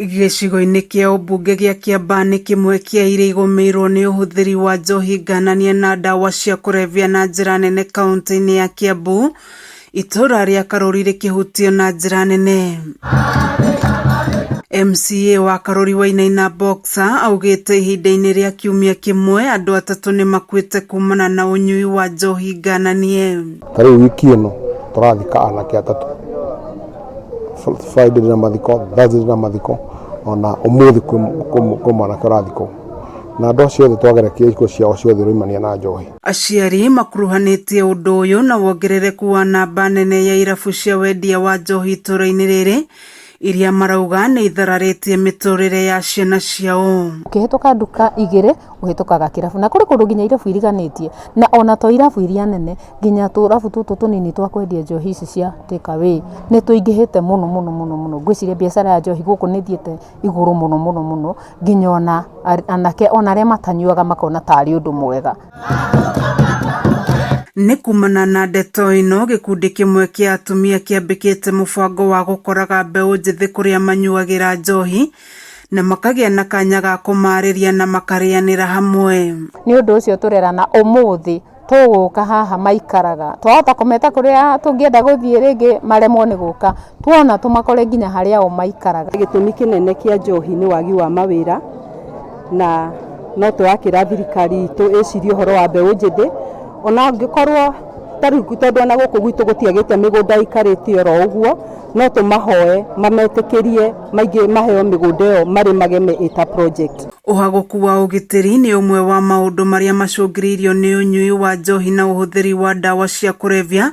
Gĩcigo-inĩ kĩa ũmbunge gĩa Kiambaa nĩ kĩmwe kĩa iria igũmĩirwo nĩ ũhũthĩri wa njohi ngananie na ndawa cia kũrebia na njĩra nene kaunti-inĩ ya Kiambu, itũra rĩa Karũri rĩkĩhutio na njĩra nene. MCA wa Karũri Wainaina Boxer augĩte ihinda-inĩ rĩa kiumia kĩmwe andũ atatũ nĩmakuĩte kumana na ũnyui wa njohi ngananie. Ta rĩu wiki ĩno tũrathika anake atatũ. Friday ndĩna mathiko, Thursday ndĩna mathiko, ona ũmũthĩ kwĩ mwanake ũrathikwo. Na andũ acio othe twagerekia ikuũ ciao ciothe iraumania na njohi. Aciari makuruhanĩtie ũndũ ũyũ na wongerereku wa namba nene ya irabu cia wendia wa njohi itũra-inĩ rĩrĩ iria marauga nĩ ithararĩtie mĩtũrĩre ya ciana ciao. Ũkĩhĩtũka nduka igĩrĩ ũhĩtũkaga kĩrabu na kũrĩ kũndũ nginya irabu iriganĩtie na ona to irabu iria nene nginya tũrabu tũtũ tũnini twa kwendia njohi ici cia take away nĩ tũingĩhĩte mũno mũno mũno mũno. Ngwĩciria biacara ya njohi gũkũ nĩ ĩthiĩte igũrũ mũno mũno mũno nginya ona anake ona arĩa matanyuaga makona tarĩ ũndũ mwega. Nĩ kumana na ndeto ĩno gĩkundi kĩmwe kĩa atumia kĩambĩkĩte mũbango wa gũkoraga mbeũ njĩthĩ kũrĩa manyuagĩra njohi na makagĩa na kanya ga kũmarĩria na makarĩanĩra hamwe. Nĩ ũndũ ũcio tũrerana ũmũthĩ tũgũka haha maikaraga twahota kũmeta kũrĩa tũngĩenda gũthiĩ rĩngĩ maremwo nĩ gũka tuona tũmakore nginya harĩa o maikaraga. Gĩtũmi kĩnene kĩa njohi nĩ wagi wa mawĩra na no tũrakĩra thirikari itũ ĩcirie ũhoro wa mbeũ njĩthĩ ona angĩkorwo ta rĩu tondũ ona gũkũ gwitũ gũtiagĩte mĩgũnda ĩikarĩte oro ũguo no tũmahoe mametĩkĩrie maingĩ maheo mĩgũnda ĩyo marĩmage me ĩta project. Ũhagũku wa ũgitĩri nĩ ũmwe wa maũndũ marĩa macũngĩrĩirio nĩ ũnyui wa njohi na ũhũthĩri wa ndawa cia kũrebia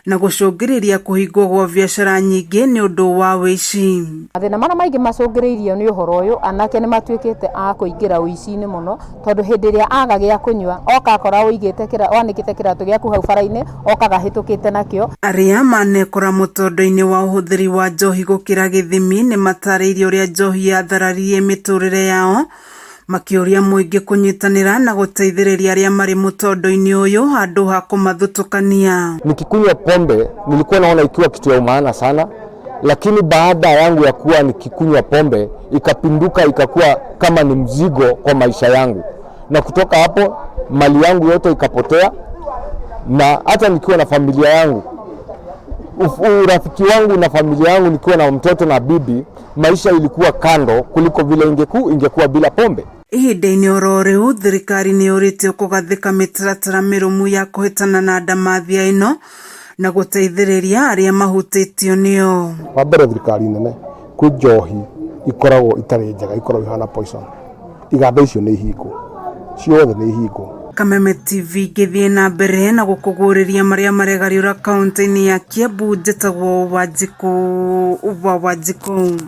na gũcũngĩrĩria kũhingwo gwa biacara nyingĩ nĩ ũndũ wa ũici. Mathĩna marĩa maingĩ macũngĩrĩirio nĩ ũhoro ũyũ, anake nĩ matuĩkĩte a kũingĩra ũici-inĩ mũno, tondũ hĩndĩ ĩrĩa aga gĩa kũnyua, oka akora ũigĩte wanĩkĩte kĩratũ gĩaku hau bara-inĩ, okaga ahĩtũkĩte nakĩo. Arĩa manekora mũtondo-inĩ wa ũhũthĩri wa njohi gũkĩra gĩthimi nĩ matarĩirie ũrĩa njohi yathararirie mĩtũrĩre yao, makĩũria mũingĩ kũnyitanĩra na gũteithĩrĩria arĩa marĩ mũtondo-inĩ ũyũ handũ ha kũmathutũkania. Nikikunywa pombe nilikuwa naona ikiwa kitu ya maana sana, lakini baada yangu ya kuwa nikikunywa pombe ikapinduka ikakuwa kama ni mzigo kwa maisha yangu, na kutoka hapo mali yangu yote ikapotea, na hata nikiwa na familia yangu urafiki wangu na familia yangu nikiwa na mtoto na bibi, maisha ilikuwa kando kuliko vile ingekuwa bila pombe. Ihinda-inĩ oro rĩu thirikari nĩ yũrĩtio kũgathĩka mĩtaratara mĩrũmu ya kũhĩtana na ndamathia ĩno na gũteithĩrĩria arĩa mahutĩtio nĩyo. Wa mbere thirikari nene kwĩ njohi ikoragwo itarĩ njega ikoragwo ihana poison. Iganda icio nĩ ihingwo ciothe nĩ ihingwo. Kameme TV ngĩthiĩ na mbere na gũkũgũrĩria marĩa maregariũra kaunti-inĩ ya Kiambu njĩtagwo Wanjikũ wa Wanjikũ.